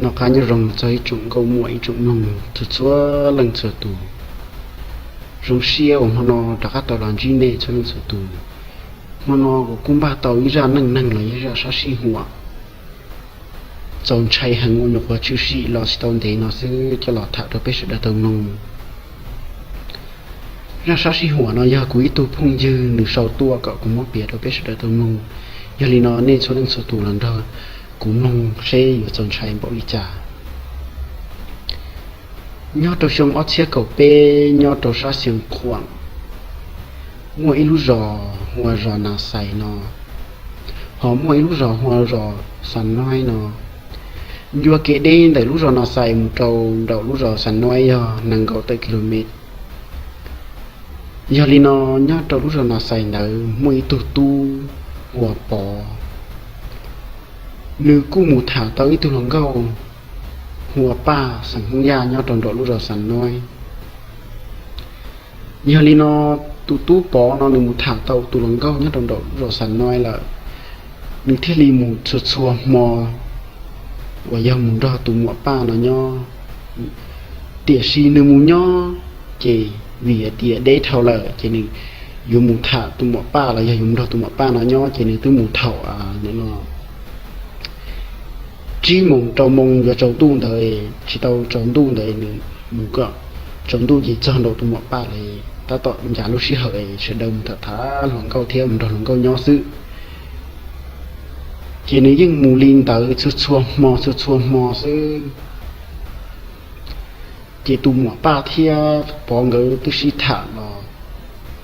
Noj qab nyob zoo txog ib tsoom nkauj muam ib tsoom mloog txhua txhua leej txhua tus. Zoo siab uas hmo no rov qab tau los ntsib nej txhua leej txhua tus. Hmo no kuv kuj npaj tau ib zaj neej neeg los yog ib zaj sab sij huam txaus ntshai heev uas nyuam qhuav tshwm sim los tsis tau ntev no xwb coj los tham rau peb sawv daws tau mloog. Zaj sab sij huam no yog kuv ib tug phooj ywg nws sau tuaj kom kuv muab piav rau peb sawv daws tau mloog. Yog li no nej txhua leej txhua tus los nrog kuv mloog seb yuav txaus ntshai npaum li cas. Nyob rau xyoo ob txhiab kaum peb nyob rau sab Xeev Khuam, muaj ib lub zos hu ua zos Nas Xais no, ho muaj ib lub zos hu ua zos Xas Noib no. Ncua kev deb ntawm lub zos Nas Xais mus rau nraum lub zos Xas Noib yog nees nkaum tawm kilomet. Yog li no, nyob rau lub zos Nas Xais ntawd muaj ib tug tub hu ua Pov, nws kuj mus tham tau ib tug hluas nkauj hu ua Paj xeem Hmoob Yaj nyob rau nraum lub zos Xas Noib. Yog li no, tus tub Pov no nws mus tham tau tus hluas nkauj nyob rau nraum lub zos Xas Noib lawm, nws thiaj li mus txhua txhua hmo uas yog mus nrog tus muam Paj no nyob. Tiam sis nws mus nyob ces vim hais tias deb dhau lawm ces nws yuav mus tham tus muam Paj los yog yuav mus nrog tus muam Paj no nyob ces nws twb mus thaum no tsib moos rau moos yuav tsaus ntuj ntawd, tsis tau tsaus ntuj ntawd nws mus kom tsaus ntuj ces txog nraum tus muam Paj lawm, tab tom ncav lub sij hawm sawv daws mus tham tham hluas nkauj thiab mus nrog hluas nkauj nyob xwb. Ces nws yeej mus li ntawd txhua txhua hmo txhua txhua hmo xwb. Ces tus muam Paj thiab Pov nkawd twb sib tham los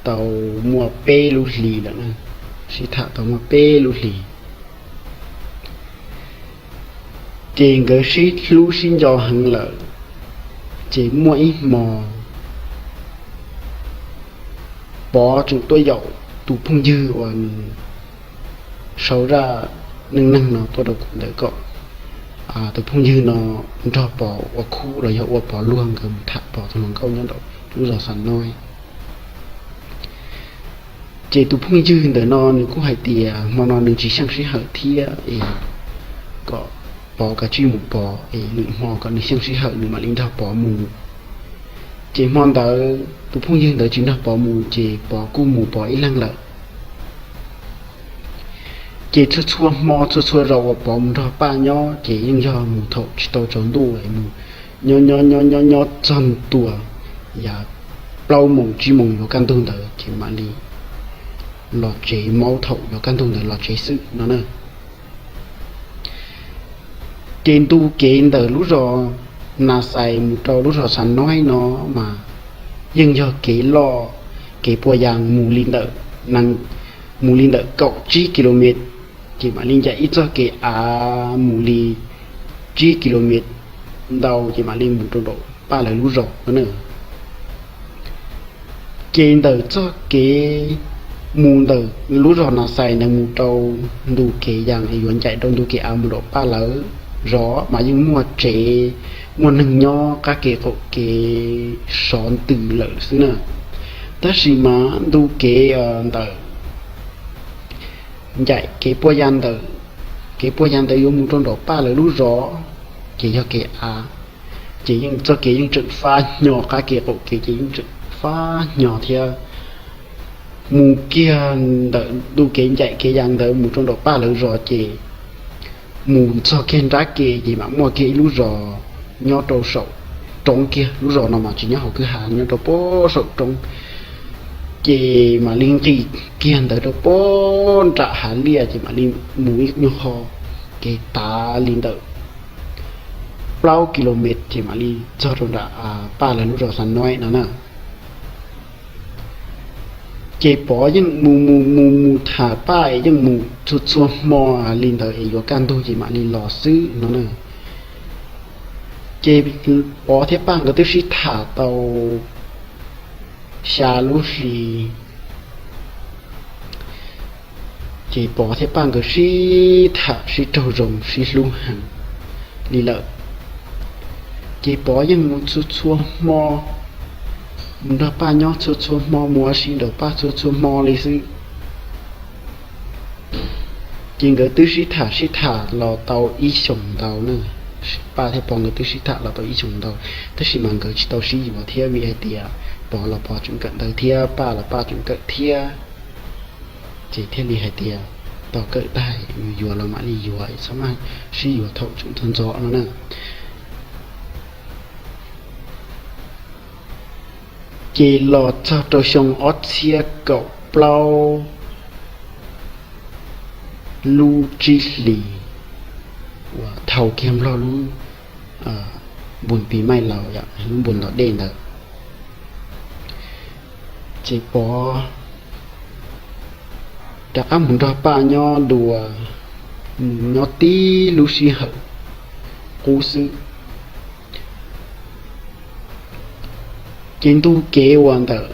tau muaj peb lub hlis lawm, sib tham tau muaj peb lub hlis. Ces nkawd sib hlub sib nco heev lawm, ces muaj ib hmo Pov tseem tuaj yaum tus phooj ywg uas nws sau zaj neej neeg no tuaj rau kuv ntawd kom tus phooj ywg no nrog Pov ua khub los yog ua Pov luag, nkawd mus tham Pov tus hluas nkauj nyob nraum lub zos Xas Noib. Ces tus phooj ywg ntawm no nws kuj hais tias hmo no nws tsis xyeej sij hawm thiab es kom Pov kav tsij mus Pov es lwm hmo kom nws xyeej sij hawm nws mam li nrog Pov mus. Ces hmo ntawd tus phooj ywg ntawd tsis nrog Pov mus ces Pov kuj mus Pov ib leeg lawm. Ces txhua txhua hmo txhua txhua zaus uas Pov mus nrog Paj nyob ces yeej yog mus thaum tsis tau tsaus ntuj, nyob nyob nyob nyob txog ntua yav plaub moos tsib moos yuav kaj ntug ntawd ces mam li los tsev, maub thaum yuav kaj ntug ntawd los tsev xwb no na. Ces ntu kev ntawm lub zos Nas Xais mus rau lub zos Xas Noib no mas yeej yog kev loj, kev puas yas mus li ntawm, mus li ntawm kaum tsib kilomet, ces mam li ncaim ib txoj kev av mus li tsib kilomet ntau ces mam li mus rau nraum Paj lawv lub zos no na. Ces ntawm txoj kev mus ntawm lub zos Nas Xais ntawd mus rau ntu kev yas es yuav ncaim rau ntu kev av mus rau Paj lawv zos mas yeej muaj tsev, muaj neeg nyob qab kev qaum kev sov ntws lawm xwb na. Tab sis mas ntu kev ntawm ncaim kev puas yas ntawd, kev puas yas ntawd yuav mus rau nraum Paj lawv lub zos ces yog kev av, ces yeej txoj kev yeej tseem fab hnyo, qab kev qaum kev ces yeej tseem fab hnyo thiab. Mus kiag ntawm ntu kev ncaim kev yas ntawd mus rau nraum Paj lawv zos ces mus txog kiag nrab ke ces mam muaj kiag ib lub zos nyob rau saum roob kiag. Lub zos no mas tsis nyob hauv kwj ha, nyob rau puag saum roob. Ces mam li nqis kiag ntawd rau puag nram hav liaj ces mam li mus ib nyuag qho kev tav li ntawm plaub kilomet ces mam li txog rau nram Paj lawv lub zos Xas Noib no na. Ces Pov yeej mus mus mus mus tham Paj es yeej mus txhua txhua hmo li ntawd es yuav kaj ntug ces mam li los xwb no na. Ces Pov thiab Paj nkawd twb sib tham tau xya lub hli, ces Pov thiab Paj nkawd sib tham sib raug zoo sib hlub heev li lawm. Ces Pov yeej mus txhua txhua hmo, mus nrog Paj nyob txhua txhua hmo, mus ua si nraum Paj txhua txhua hmo li xwb. Ces nkawd twb sib tham sib tham los tau ib xyoos ntau na. Paj thiab Pov nkawd twb sib tham los tau ib xyoos ntau, tab sis mas nkawd tsis tau sib yuav thiab, vim hais tias Pov los Pov tseem kawm ntawv thiab Paj los Paj tseem kawm thiab. Ces thiaj li hais tias tau kawm tag yuav yuav los mam li yuav, txhob maj sib yuav thaum tseem ntxov ntxov no na. Ces los txog rau xyoo ob txhiab kaum plaub lub tsib hlis uas thaum kiag nplog lub npus pis maij laus, lub npus nto dej ntawd, ces Pov rov qab mus nrog Paj nyob dua, mus nyob tib lub sij hawm qub xwb. Ces ntu kev uas ntawm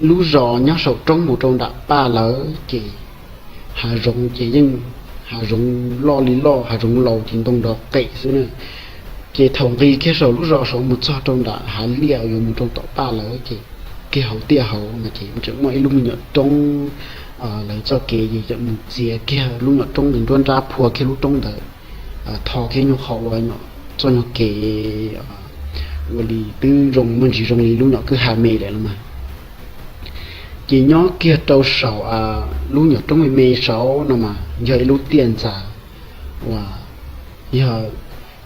lub zos nyob saum roob mus rau nram Paj lawm ces hav zoov ces yeej hav zoov loj li loj, hav zoov laus ces ntoo nrov qem xwb na. Ces thaum nqis kiag saum lub zos saud mus txog rau nram hav liaj yuav mus rau tom Paj lawm ces kiag hauv tiaj hauv no ces tseem muaj ib lub me nyuam roob, lawv txoj kev ces tseem mus txiav kiag lub nyuam roob ntawd nruab nrab phua kiag lub roob ntawd, tho kiag nyuag qhov ua txoj nyuag kev ua li twb zoo muaj ntsis zoo li lub nyuam kwj ha me lawm no mas. Ces nyob kiag rau saum lub nyuam roob me me saud no mas yog ib lub tiaj ntxas uas yog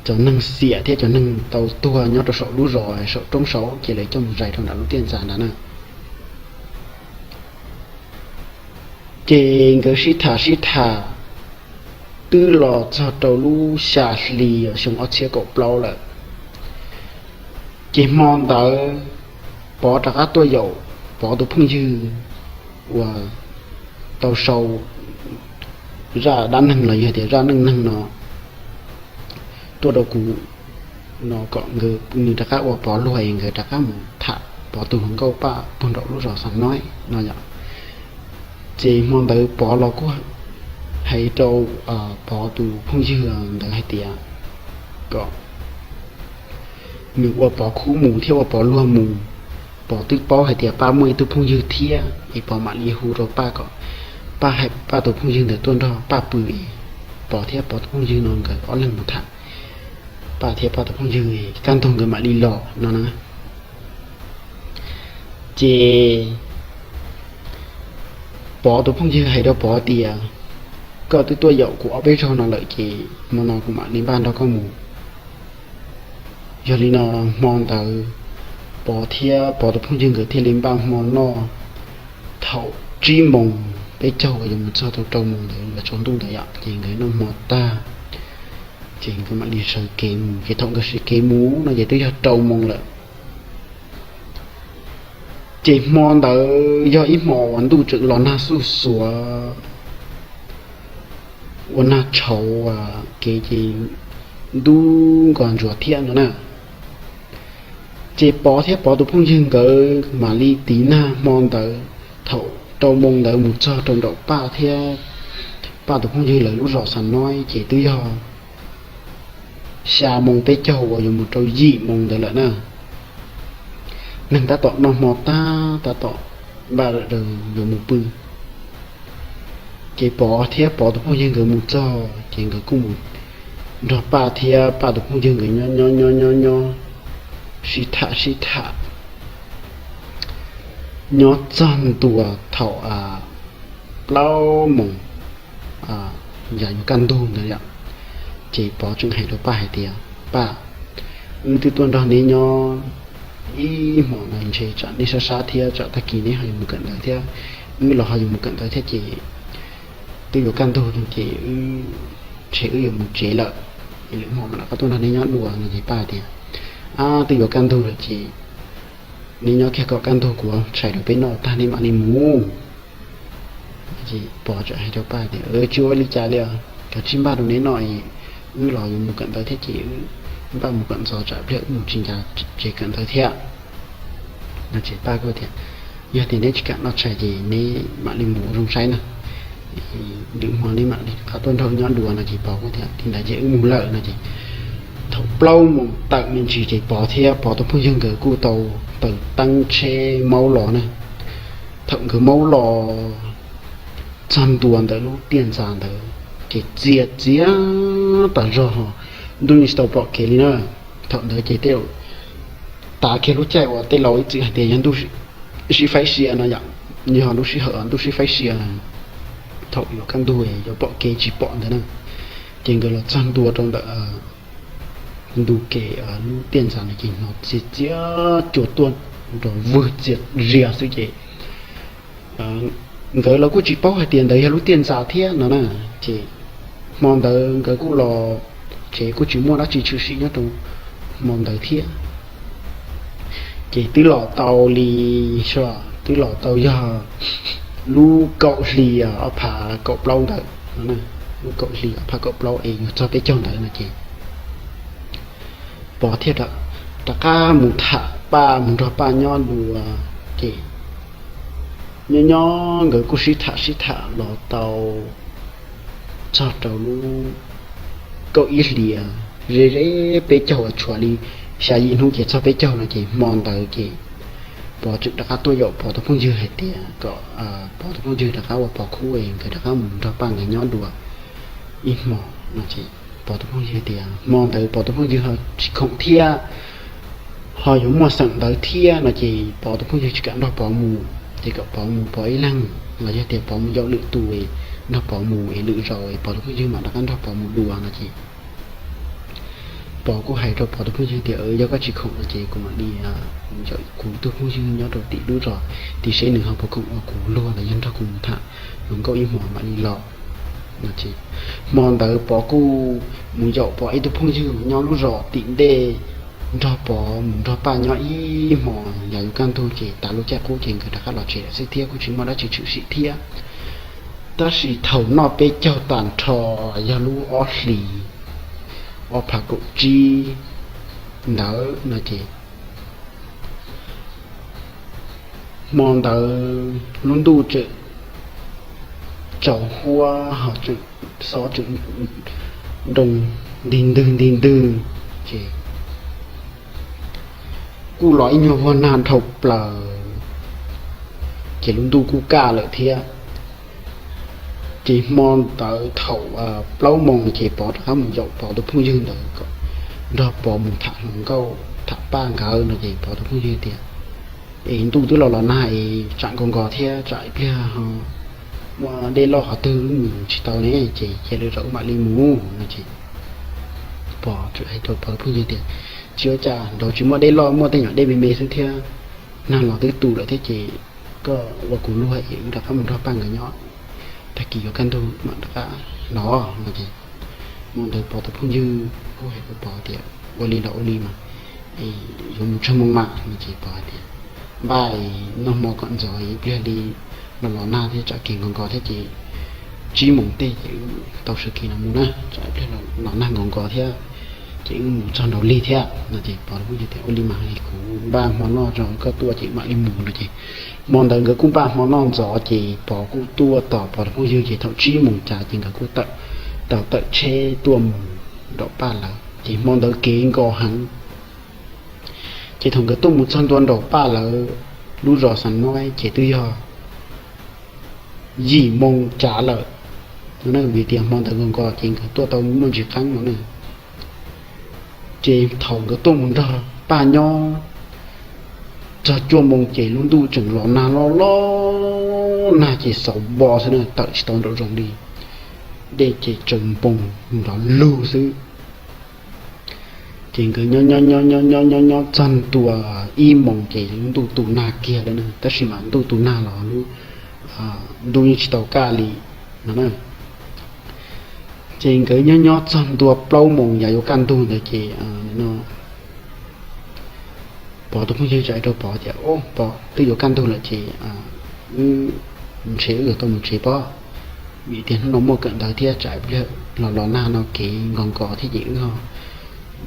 cov neeg xiam thiab cov neeg tau tuag nyob rau saum lub zos saum roob saud ces lawv coj mus zais rau nram lub tiaj ntxas ntawd na. Ces nkawd sib tham sib tham twb los txog rau lub xya hli xyoo ob txhiab kaum plaub lawm. Ces hmo ntawd Pov rov qab tuaj yaum Pov tus phooj ywg uas tau sau zaj dab neeg los yog tias zaj neej neeg no tuaj rau kuv no kom nws rov qab ua Pov luag es nkawd rov qab mus tham Pov tus hluas nkauj Paj puag nraum lub zos Xam Noib no yom. Ces hmo ntawd Pov los kuj hais rau Pov tus phooj ywg ntawd hais tias kom nws ua Pov khub mus thiab ua Pov luag mus. Pov twb paub hais tias Paj muaj ib tug phooj ywg thiab es Pov mam li hu rau Paj kom Paj hais Paj tus phooj ywg ntawd tuaj nrog Paj pw es Pov thiab Pov tus phooj ywg no nkawd ob leeg mus tham, Paj thiab Paj tus phooj ywg kaj ntug nkawd mam li los no na. Ces Pov tus phooj ywg hais rau Pov tias koj twb tuaj yaum kuv ob peb zaug no lawm ces hmo no kuv mam li npaj nrog koj mus. Yog li no hmo ntawd Pov thiab Pov tus phooj ywg nkawd thiaj li npaj hmo noj. Thaum tsib moos peb caug uas yuav mus txog tau rau moos ntawd yuav tsaus ntuj ntawd yom ces nkawd noj hmo tag ces nkawd mam li sawv kev mus. Ces thaum nkawd sawv kev mus no ces twb yog rau moos lawm. Ces hmo ntawd yog ib hmo uas ntuj tseem los nag xuj xuav ua nag tshauv, kev ces ntub nkos ntsuav thiab no na. Ces Pov thiab Pov tus phooj ywg nkawd mam li tiv nag hmo ntawd. Thaum rau moos ntawd mus txog rau nraum Paj thiab Paj tus phooj ywg lawv lub zos Xam Noib ces twb yog xya moos peb caug uas yuav mus rau yim moos ntawd lawm na. Neeg tab tom noj hmo tag tab tom npaj yuav mus pw. Ces Pov thiab Pov tus phooj ywg nkawd mus txog ces nkawd kuj mus nrog Paj thiab Paj tus phooj ywg nkawd nyob nyob nyob nyob nyob, sib tham sib tham nyob txog ntua thaum plaub moos yam yuav kaj ntug ntawd yom. Ces Pov tseem hais rau Paj hais tias, Paj, wb twb tuaj nrog neb nyob ib hmos no ntshe tsam neb sab sab thiab tsam tag kis neb ho yuav mus kawm ntawv thiab, wb los ho yuav mus kawm ntawv thiab ces twb yuav kaj ntug ces wb, ntshe wb yuav mus tsev lawm. Es lwm hmo mam rov qab tuaj nrog neb nyob dua no ces Paj tias, Ab, twb yuav kaj ntug lawm ces neb nyob kiag kom kaj ntug kuv tshais rau peb noj tag neb mam li mus. Ces Pov txawm hais rau Paj tias, Tsis ua li cas li os, kav tsij npaj rau neb noj es wb los yuav mus kawm ntawv thiab ces wb npaj mus kom ntxov tsam pliag wb mus tsis ncav tsev kawm ntawv thiab. No ces Paj kuj tias, Yog tias neb tsis kam noj tshais ces neb mam li mus ua zoo saib na, lwm hmo neb mam li rov qab tuaj nrog wb nyob dua. No ces Pov kuj tias, Li ntawd ces wb mus lawm. No ces thaum plaub moos tawm me ntsis ces Pov thiab Pov tus phooj ywg nkawd kuj tau taws teeb tsheb maub los na. Thaum nkawd maub los txog ntua ntawm lub tiaj ntxas ntawd ces txias txias tas zog, ntuj yeej tsis tau pom kev li na. Thaum ntawd ces tej zaum tav kiag lub caij uas tej laus ib txwm hais tias yog ntuj sib faib sia no yom, yog lub sij hawm ntuj sib faib sia, thaum yuav kaj ntug yuav pom kev tsis pom ntawd na. Ces nkawd los txog ntua rau ntawm ntu kev lub tiaj ntxas no ces hnov txias txias cua tuaj nrov vwg txias zias xwb ces nkawd los kuj tsis paub hais tias ntawd yog lub tiaj ntxas thiab no na. Ces hmo ntawd nkawd kuj los tsev kuj tsis muaj dab tsi tshwm sim nyob rau hmo ntawd thiab. Ces twb los tau li, twb los tau yog lub kaum hli ob phav kaum plaub ntawd, lub kaum hli ob phav kaum plaub es yuav txog peb caug ntawd no ces Pov thiaj rov qab mus tham Paj, mus nrog Paj nyob dua. Ces nyob nyob nkawd kuj sib tham sib tham los tau txog rau lub kaum ib hlis ze ze peb caug uas tshuav li xya yim hnub ces txog peb caug no ces hmo ntawd ces Pov tseem rov qab tuaj yaum Pov tus phooj ywg hais tias kom Pov tus phooj ywg rov qab ua Pov khub es nkawd rov qab mus nrog Paj nkawd nyob dua ib hmo no ces Pov tus phooj ywg tias hmo ntawd Pov tus phooj ywg ho tsis khoom thiab, ho yuav muaj xeem ntawd thiab no ces Pov tus phooj ywg tsis kam nrog Pov mus, ces kom Pov mus Pov ib leeg los yog tias Pov mus yaum lwm tus nrog Pov mus es lwm zaus es Pov tus phooj ywg mam rov qab nrog Pov mus dua no ces Pov kuj hais rau Pov tus phooj ywg tias yog koj tsis khoom no ces kuv mam li yaum kuv tus phooj ywg nyob rau tim lub zos tim seb nws ho puas khoom ua kuv luag los yog nrog kuv mus tham hluas nkauj ib hmos mam li los no ces hmo ntawd Pov kuj mus yaum Pov ib tug phooj ywg nyob lub zos tim ntej, nrog Pov mus nrog Paj nyob ib hmos yog yuav kaj ntug ces tas lub caij qub ces nkawd rov qab los tsev lawm xwb thiab kuj tsis muaj dab tsi tshwm sim thiab. Tab sis thaum noj peb caug tag nrho yog lub ob hlis ob phav kaum tsib ntawd no ces hmo ntawd lub ntuj tseem tsaus huab ho tseem xob tseem nroo nti ntwg nti ntwg ces kuj los ib nyuag vuag nag dhau plaws ces lub ntuj kuj kaj lawm thiab. Ces hmo ntawd thaum plaub moos ces Pov rov qab mus yaum Pov tus phooj ywg ntawd kom nrog Pov mus tham hluas nkauj tham Paj nkawd no ces Pov tus phooj ywg tias es ntuj twb los los nag es tsam nkaus nkaus thiab tsam ib pliag ho muaj dej loj qhov twg wb mus tsis tau ne ces cia li zaum wb mam li mus no ces Pov txawm hais rau Pov tus phooj ywg tias tsis ua cas, nraud tsis muaj dej loj muaj tej nyuam dej me me xwb thiab, nag los twb tu lawm thiab ces koj ua kuv luag es wb rov qab mus nrog Paj nkawd nyob, tag kis yuav kaj ntug mam rov qab los no ces hmo ntawd Pov tus phooj ywg kuj hais rau Pov tias ua li los ua li mas yuav mus tsawg moos mas no ces Pov hais tias npaj noj hmo kom ntxov ib pliag li los los nag thiab tsam kev nkaus nkaus thiab ces tsib moos tej ces wb tau sawv kev no mus na, tsam ib pliag los nag nkaus nkaus thiab ces wb mus txog nraud lig thiab no ces Pov tus phooj ywg tias ua li mas kuv npaj hmo noj tso koj tuaj ces mam li mus no ces hmo ntawd nkawd kuj npaj hmo noj ntxov ces Pov kuj tuaj tos Pov tus phooj ywg ces thaum tsib moos cas ces nkawd kuj tau tawm tsheb tuaj mus nraum Paj lawv ces hmo ntawd kev nkos heev. Ces thaum nkawd tuaj mus txog ntua nraum Paj lawv lub zos Xas Nob ces twb yog yim moo cav lawm no na, vim tias hmo ntawd nkaus nkaus ces nkawd tuaj tau muaj ntsis qeeb no na. Ces thaum nkawd tuaj mus nrog Paj nyob txog cuaj moo ces lub ntuj tseem los nag loj loj, nag ces xaus npo xwb na, tawm tsis tau nraum zoov li, dej ces tsaws npoos nrov lug xwb. Ces nkawd nyob nyob nyob nyob nyob nyob nyob txog ntua ib moos ces lub ntuj tu nag kiag lawm na, tab sis mas ntuj tu nag los lub ntuj yeej tsis tau kaj li no na. Ces nkawd nyob nyob txog ntua plaub moos yav yuav kaj ntug ntawd ces no Pov tus phooj ywg txawm hais rau Pov tias, Pov, twb yuav kaj ntug lawm ces wb mus tsev, wb yuav tau mus tsev pob, vim tias hnub no muaj kawm ntawv thiab tsam ib pliag los los nag no kev nkaus nkaus thiab ces wb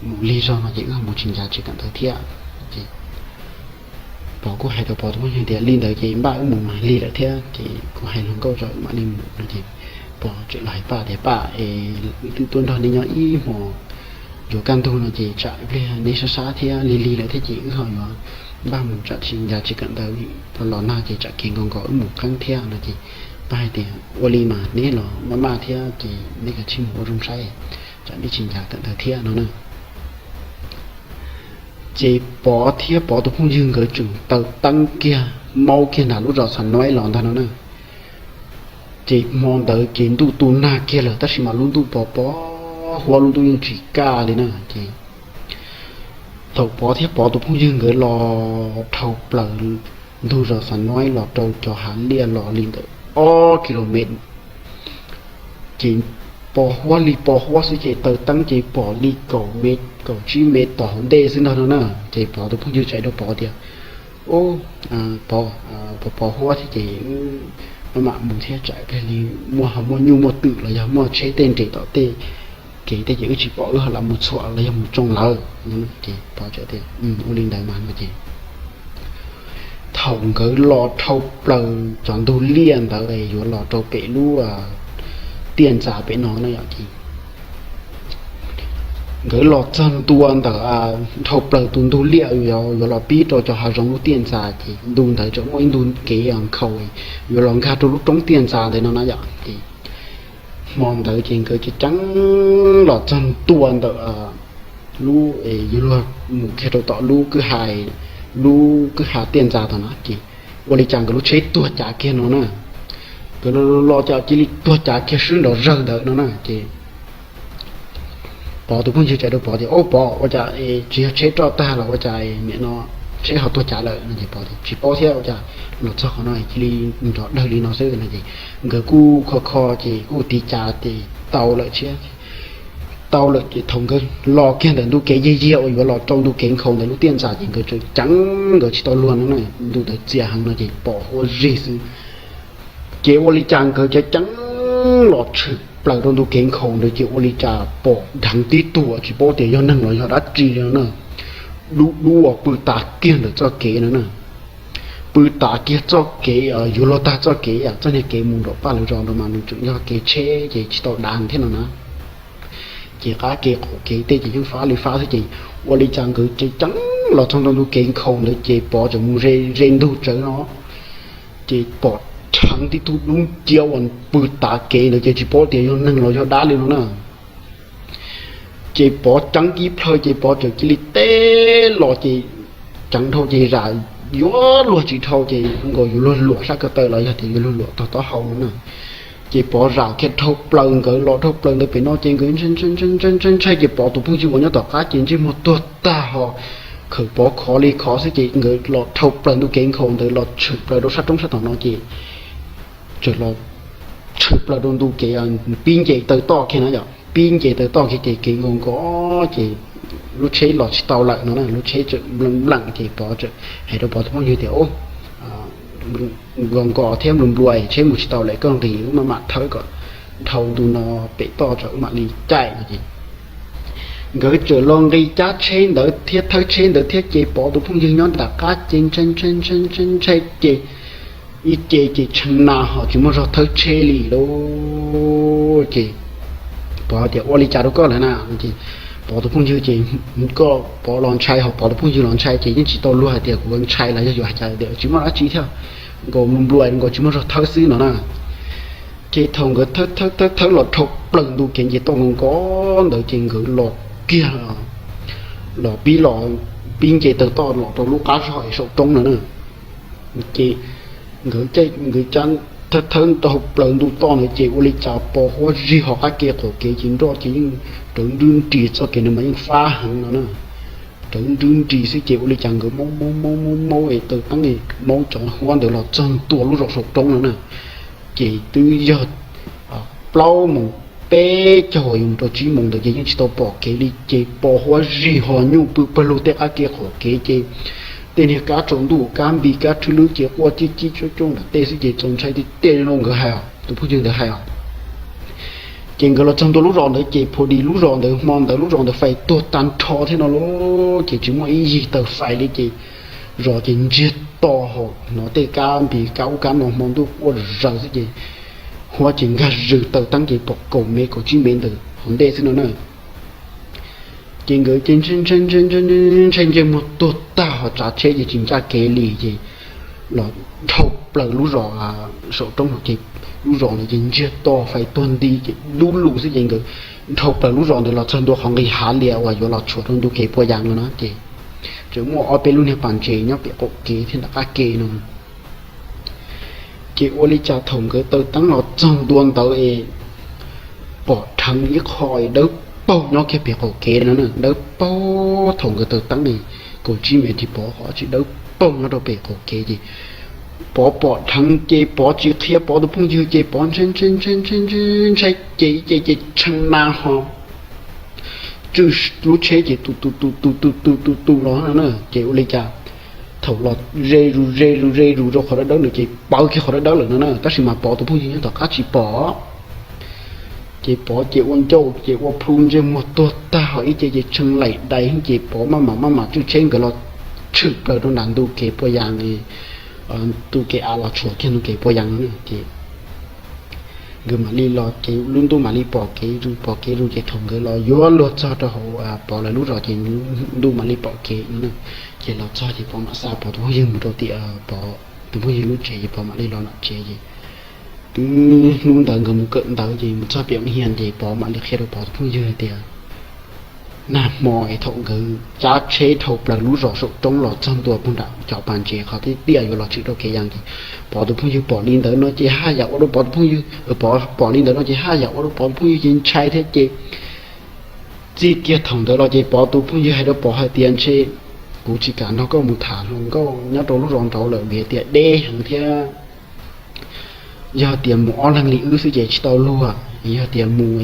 mus lig zog no ces wb ho mus tsis ncav tsis kawm ntawv thiab. Ces Pov kuj hais rau Pov tus phooj ywg tias, Li ntawd ces npaj wb mus mas lig lawm thiab ces kuv hais hluas nkauj tso wb mam li mus no ces Pov txawm los hais Paj tias, Paj, es wb twb tuaj nrog neb nyob ib hmos yuav kaj ntug no ces tsam ib pliag neb sab sab thiab lig lig lawm thiab ces wb ho yuav npaj mus tsam tsis ncav tsis kawm ntawv, los los nag ces tsam kev nkaus nkaus wb mus qeeb thiab no ces Paj hais tias, Ua li mas neb los maj maj thiab ces neb kav tsij mus ua zoo saib. tsam nej tsis ncav tawm ntawd thiab no na. Ces Pov thiab Pov tus phooj ywg nkawd tseem taws teeb kiag maub kiag nram lub zos Xam Nuaib los ntag no na. Ces hmo ntawd ces ntuj tu nag kiag lawm tab sis mas lub ntuj pos pos huab, lub ntuj yeej tsis kaj li na. Ces thaum Pov thiab Pov tus phooj ywg nkawd los dhau plaws ntug zos Xam Nuaib los rau cov hav liaj los li ntawm ob kilomev, ces pos huab li pos huab xwb ces taws teeb ces pom li kaum mev kaum tsib mev tom hauv ntej xwb ntag no na. Ces Pov tus phooj ywg txawm hais rau Pov tias, Pov, pos huab thiab ces wb mam mus thiab tsam li muaj ho muaj nyuj muaj twm los yog muaj tsheb tej nres tom tej kev tej ces wb tsis pom, wb ho lam mus txhuam los yog mus tsoo lawm. Ces Pov txawm tias, Ua li ntawd mas no ces thaum nkawd los dhau plaws cov ntug liaj ntawd yuav los rau pem lub tiaj ntxas pem no na yom, ces nkawd los txog ntua ntawm, dhau plaws tus ntug liaj yuav los pib rau cov hav zoov lub tiaj ntxas ces ntu ntawd tseem muaj ib ntu kev nkhaus yuav los nkag rau lub roob tiaj ntxas ntawd no na yom. Ces hmo ntawd ces nkawd ceev ceev los txog ntua ntawm lub, yuav luag mus kiag rau tom lub kwj ha, lub kwj ha tiaj ntxas tom no ces ua li cas nkawd lub tsheb tuag cav kiag no na. Nkawd los los cas cia li tuag cav kiag swb nrov zawg ntawd no na. Ces Pov tus phooj ywg txawm hais rau Pov tias, Ob Pov, ua cas tsis yog tsheb roj tag los ua cas nim no tsheb ho tuag cav lawm no? Ces Pov tias, Tsis paub thiab, ua cas los txog qhov no cia li nrov dawg li no xwb no. Ces nkawd kuj kho kho ces kuj tiv cas ces tau lawm thiab. Tau lawm ces thaum nkawd los kiag ntawm ntu kev yiag yiag uas yuav los rau ntu kev nkhaus ntawm lub tiaj ntxas ces nkawd tseem ceev, nkawd tsis tau luag no na, ntu ntawd txias heev no ces pos huab zig xwb. Ces ua li cas nkawd ceev ceev los tshwm plaws rau ntu kev nkhaus ntawd ces ua li cas pom dheev tib tug tsis paub tias yog neeg los yog dab tsi no na, dub dub uas pw tav kiag ntawm txoj kev no na. Pw tav kiag txoj kev, yuav luag tag txoj kev, txoj niag kev mus nram paj lawv zos ntawd mas nws tseem yog kev tsheb ces tsis tau dav thiab no na. Ces qab kev qaum kev tej ces yeej fab li fab xwb ces ua li cas nkawd ceev ceev los txog rau ntu kev nkhaus ntawd ces Pov tseem mus ze ze ntug tsawv no ces pom dheev tib tug dub nciab uas pw tav kev ntawd ces tsis paub tias yog neeg los yog dab li no na. Ces Pov ceev tib plhaw ces Pov txawm cia li teb los ces ceev dhau ces zam yuav luag tsis dhau ces nkaus yuav luag luam sab ko taw los yog tias yuav luag luam tog taub hau no na. Ces Pov zam kiag dhau plaws, nkawd los dhau plaws ntawd pem no ces nkawd ntshai ntshai ntshai ces Pov tus phooj ywg uas nyob tom qab ces ntsej muag tuag tag ho khawm Pov khov li khov xwb ces nkawd los dhau plaws ntu kev nkhaus ntawd los tshwm plaws rau sab roob sab tom no ces txawm los tshwm plaws rau ntu kev pib nce taw toj kiag na yom, pib nce taw toj kiag ces kev nkos nkos ces lub tsheb los tsis tau lawm no na, lub tsheb txawm npleem npleem ces Pov txawm hais rau Pov tus phooj ywg tias, Nkos nkos thiab nplua nplua tsheb mus tsis tau lawm, koj nqis wb mam mam thawb kom dhau ntu no pem toj tso wb mam li caij no ces nkawd txawm los nqis cab tsheb ntawd thiab thawb tsheb ntawd thiab ces Pov tus phooj ywg nyob nram qab ces ntshai ntshai ntshai ntshai ntshai ces ib ce ces tshee na ho tsis muaj zog thawb tsheb li lauj. Ces Pov tias, Ua li cas rau koj lawm na? Ces Pov tus phooj ywg ces, Koj Pov los ntshai ho Pov tus phooj ywg los ntshai ces yeej tsis tau luag hais tias kuv ntshai los yog yuav hais cas tias tsis muaj dab tsi thiab, nkaus nplua nplua nkaus tsis muaj zog thawb xwb no na. Ces thaum nkawd thawb thawb thawb los dhau plaws ntu kev nce toj nkos nkos ntawd ces nkawd los kiag los pib los pib nce taw toj los rau lub qab zog es saum roob no na. Ces nkawd caij nkawd cab thawb thawb dhau plaws ntu toj ntawd ces ua li cas pos huab zig ho qab ke qaum kev ces nroj ces yeej rawv nrwb nris, txoj kev ntawd mas yeej fab heev no na. Rawv nrwb nris xwb ces ua li cas nkawd maub maub maub maub maub es taw teeb maub cov huab ntawd los txog ntua lub zos saum roob no na. Ces twb yog plaub moos peb caug yuav mus rau tsib moos ntawd ces yeej tsis tau pom kev li ces pos huab zig ho nyuj pw pawg lug tej qab ke qaum kev ces tej niag kab tsaus ntuj kab npis kab rhwb lwb ces quaj cib cib cuab cuab nram tej xwb ces txaus ntshai tiag tiag li no nkawd hais os, tus phooj ywg ntawd hais os. Ces nkawd los txog ntua lub zos ntawd ces pha dis lub zos ntawd hmo ntawd lub zos ntawd fais tuag tag nrho thiab no lauj, ces tsis muaj ib yig taws fais li ces zos ces ntsiag to hos no tej kab npis kab ub kab no hmo ntuj quaj zaws xwb ces huab ces nkag zws taw teeb ces pom kaum mev kaum tsib mev ntawm hauv ntej xwb no na. Ces nkawd ces ntshai ntshai ntshai ntshai ntshai ntsej muag tuag tag ho tsav tsheb ces tsis ncaj kev li ces los dhau plaws lub zos saum roob ces lub zos ntawd ces ntsiag to fais tuag nti ces dub lug xwb ces nkawd dhau plaws lub zos ntawd los txog ntua qhov nqis hav lias uas yuav los tshuam rau ntu kev puas yas no na ces tseem muaj ob peb lub niag pas ntses nyob pem qaum kev thiab nram qab ke no. Ces ua li cas thaum nkawd taw teeb los txog ntua ntawd es pom dheev ib qho dawb paug nyob kiag pem qaum kev no na, dawb paug. Thaum nkawd taw teeb kaum tsib mev ris pov qhov tsis dawb paug nyob rau pem qaum kev ces Pov pom dheev ces Pov tsis qhia Pov tus phooj ywg ces Pov ntshai ntshai ntshai ntshai ntshai ntshai ces ib ce ces tshee na ho tswj lub tsheb ces tu tu tu tu tu tu tu tu los no na. Ces ua li cas thaum los ze zus ze zus ze zus rau qhov dawb dawb ntawd ces pawv kiag qhov dawb dawb lawm no na, tab sis mas Pov tus phooj ywg nyob tom qab tsis pom. Ces Pov ces ua ncauj ces ua plhu ntsej muag tuag tag ho ib ce ces tshee laim dais ces Pov maj mam maj mam tswj tsheb nkawd los tshwm plaws rau nram ntu kev puas yas, ntu kev av los tshuam kiag ntu kev puas yas no na. Ces nkawd mam li los ces lub ntuj mam li pom kev zus pom kev zus ces thaum nkawd los yuav luag txog rau hauv Pov lawv lub zos ces ntuj mam li pom kev no na. Ces los txog ces Pov mam xa Pov tus phooj ywg mus rau tias Pov tus phooj ywg lub tsev ces Pov mam li los nram tsev ces twb hnub ntawd nkawd mus kawm ntawv ces mus txog pem ua hias ces Pov mam li qhia rau Pov tus phooj ywg hais tias nag hmo es thaum nkawd cab tsheb dhau plaws lub zos saum roob los txog ntua puag nram cov pas ntses qhov tiaj tiaj yuav los tshwm rau kev yas ces Pov tus phooj ywg pom li ntawd no ces haj yam ua rau Pov tus phooj ywg, Pov pom li ntawd no ces haj yam ua rau Pov tus phooj ywg ces ntshai thiab ces txij kiag thaum ntawd los ces Pov tus phooj ywg hais rau Pov hais tias ntshe kuv tsis kam nrog koj mus tham hluas nkauj nyob rau lub zos nraud lawm vim tias deb heev thiab yog tias mus ob leeg li wb xwb ces tsis tau luag, yog tias mus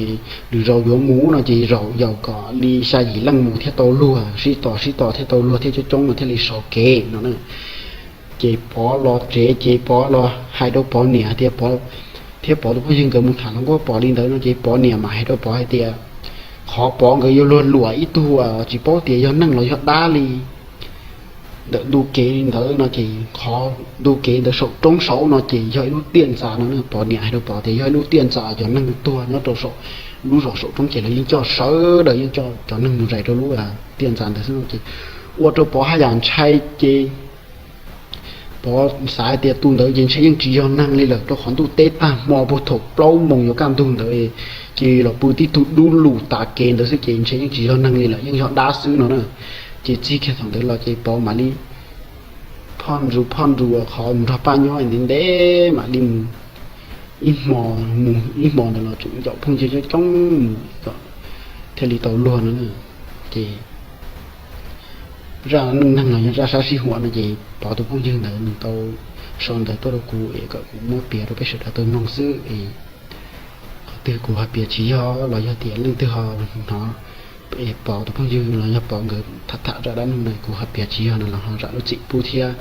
lwm zaus yuav mus no ces zaum yaus kom li xya yim leej mus thiaj tau luag, sib tos sib tos thiaj tau luag thiab coob coob no thiaj li sov kev no na. Ces Pov los tsev ces Pov los hais rau Pov niam tias, thiab Pov tus phooj ywg nkawd mus tham hluas nkauj pom li ntawd no ces Pov niam mam hais rau Pov hais tias qhov Pov nkawd yuav luag luam ib tug tsis paub tias yog neeg los yog dab li ntawm ntu kev ntawd no ces qhov ntu kev ntawd saum roob saud no ces yog ib lub tiaj ntxas no na. Pov niam hais rau Pov tias yog ib lub tiaj ntxas, cov neeg tuag nyob rau saum lub zos saum roob ces lawv yeej coj, sawv daws yeej coj cov neeg mus zais rau lub tiaj ntxas ntawd xwb no ces ua rau Pov haj yam ntshai ces Pov xav hais tias tus ntawd ces ntshe yeej tsis yog neeg li lawm rau qhov ntuj teb tag hmo puag thaum plaub moos yuav kaj ntug ntawd ces los pw tib tug dub lug tav kev ntawd xwb ces ntshe yeej tsis yog neeg li lawm, yeej yog dab xwb no na. Ces txij kiag thaum ntawd los ces Pov mam li phoj nrus phoj nrus qhov nrog Paj nyob ntev ntev mam li mus ib hmo, mus ib hmo ntawd los tseem ncaum phooj ywg coob coob mus thiaj li tau luag no na. Ces zaj neej neeg los yog zaj sab sij huam no ces Pov tus phooj ywg ntawd nws tau sau ntawv tuaj rau kuv es kom kuv muab piav rau peb sawv daws tau mloog xwb es qhov twg kuv ho piav tsis yog los yog tias leej twg ho hnov Pov tus phooj ywg los yog Pov nkawd tham tham zaj dab neeg no kuv ho piav tsis yog no los ho zam lub txim pub thiab.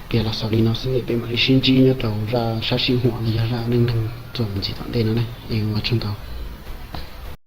Piav los xaus li no xwb, peb mam li sib ntsib nyob rau zaj sab sij huam los yog zaj neej neeg txuas mus ntxiv tom ntej no na. Es ua tsaug ntau.